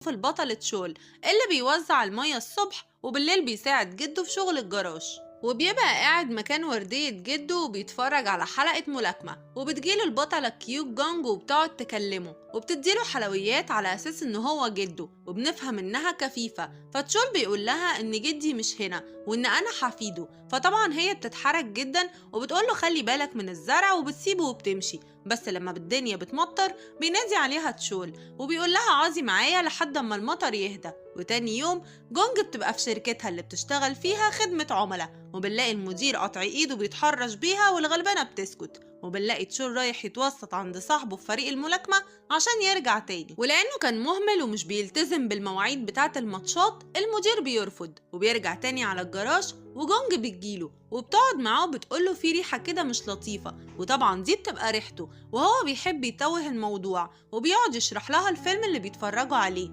البطل تشول اللي بيوزع المية الصبح وبالليل بيساعد جده في شغل الجراج، وبيبقى قاعد مكان وردية جده وبيتفرج على حلقة ملاكمة، وبتجيله البطلة كيوت جونج وبتقعد تكلمه وبتديله حلويات على أساس إن هو جده، وبنفهم إنها كفيفة. فتشول بيقول لها إن جدي مش هنا وإن أنا حفيده، فطبعا هي بتتحرج جدا وبتقوله خلي بالك من الزرع وبتسيبه وبتمشي. بس لما الدنيا بتمطر بينادي عليها تشول وبيقول لها عازي معايا لحد اما المطر يهدى. وتاني يوم جونج بتبقى في شركتها اللي بتشتغل فيها خدمة عملاء، وبنلاقي المدير قطع ايده بيتحرش بيها والغلبانة بتسكت، وبنلاقي تشول رايح يتوسط عند صاحبه في فريق الملاكمة عشان يرجع تاني، ولأنه كان مهمل ومش بيلتزم بالمواعيد بتاعة الماتشات المدير بيرفض، وبيرجع تاني على الجراج وجونج بتجيله وبتقعد معاه وبتقوله في ريحة كده مش لطيفة، وطبعا دي بتبقى ريحته، وهو بيحب يتوه الموضوع وبيقعد يشرح لها الفيلم اللي بيتفرجوا عليه.